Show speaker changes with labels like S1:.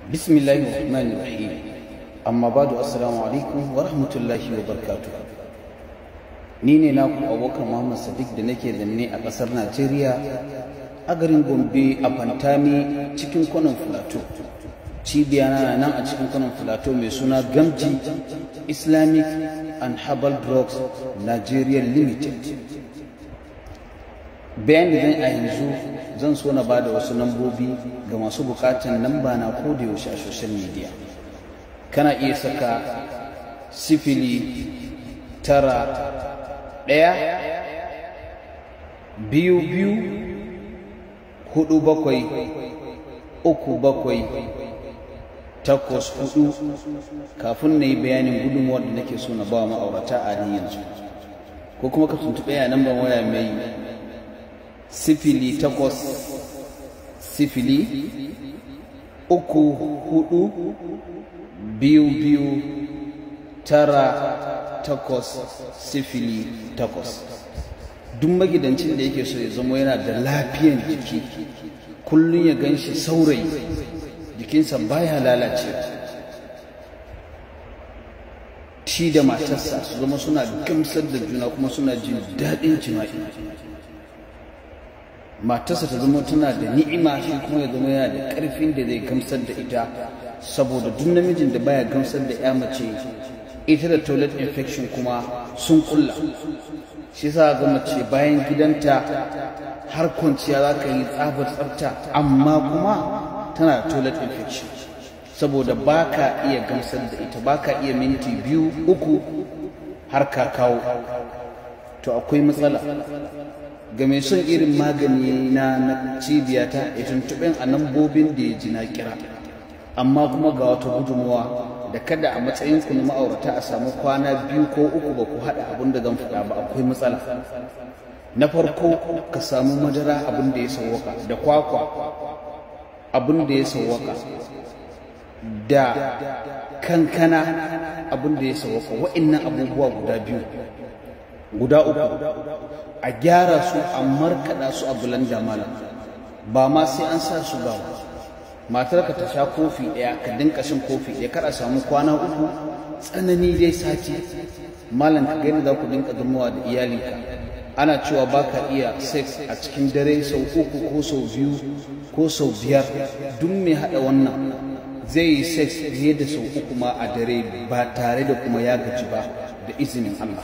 S1: Bismillahir Rahmanir Rahim. Amma ba'du, assalamu alaikum wa rahmatullahi wa barakatuh. Ni ne naku Abubakar Muhammad Sadiq da nake zanne a ƙasar Najeriya, a garin Gombe, a Fantami, cikin kwanan Filato. Cibiya na nan a cikin kwanan Filato mai suna Gamji Islamic and Herbal Drugs Nigeria Limited. Bayan da zan a yanzu, zan so na bada wasu lambobi ga masu bukatan lamba na ko da yaushe a social media. Kana iya saka 09122473784 kafin na yi bayanin gudunmuwar da nake so na ba wa ma'aurata a halin yanzu, ko kuma ka tuntuɓe a namban waya mai 08034229808. Duk magidancin da yake so ya zama yana da lafiyan jiki, kullum ya gan shi saurayi, jikinsa baya lalace, shi da matarsa su zama suna gamsar da juna kuma suna jin daɗin jima'i, matarsa ta zama tana da ni'ima, shi kuma ya zama yana da ƙarfin da zai gamsar da ita, saboda duk namijin da baya gamsar da ya mace, ita da toilet infection kuma sun kulla. Shi sa ga mace bayan gidanta har kwanciya za ka yi tsabar tsafta, amma kuma tana da toilet infection, saboda ba ka iya gamsar da ita, ba ka iya minti 2, 3 har ka kawo. To akwai matsala. Ga mai son irin magani na cibiyata, ya tuntuɓen a nambobin da ya ji na kira. Amma kuma ga wata gudunmuwa da kada a matsayin ku na ma'aurata a samu kwana 2 ko 3 ba ku haɗa abin da zan faɗa ba, akwai matsala. Na farko, ka samu madara abin da ya sawwaka, da kwakwa abin da ya sawwaka, da kankana abin da ya sawwaka. Wa'innan abubuwa guda 2, guda 3, a gyara su, a markaɗa su a blender. Malam, ba ma sai an sa su ba. Matarka ta sha kofi 1, ka dinka shan kofi 1, kar a samu kwana 3, tsanani dai sati. Malam, ka gani za ku dinka zamawa da iyalinka. Ana cewa ba ka iya sex a cikin dare sau 3 ko sau 2 ko sau 5. Duk mai haɗa wannan zai yi sex fiye da sau 3 ma a dare ba tare da kuma ya gaji ba, da izinin Allah.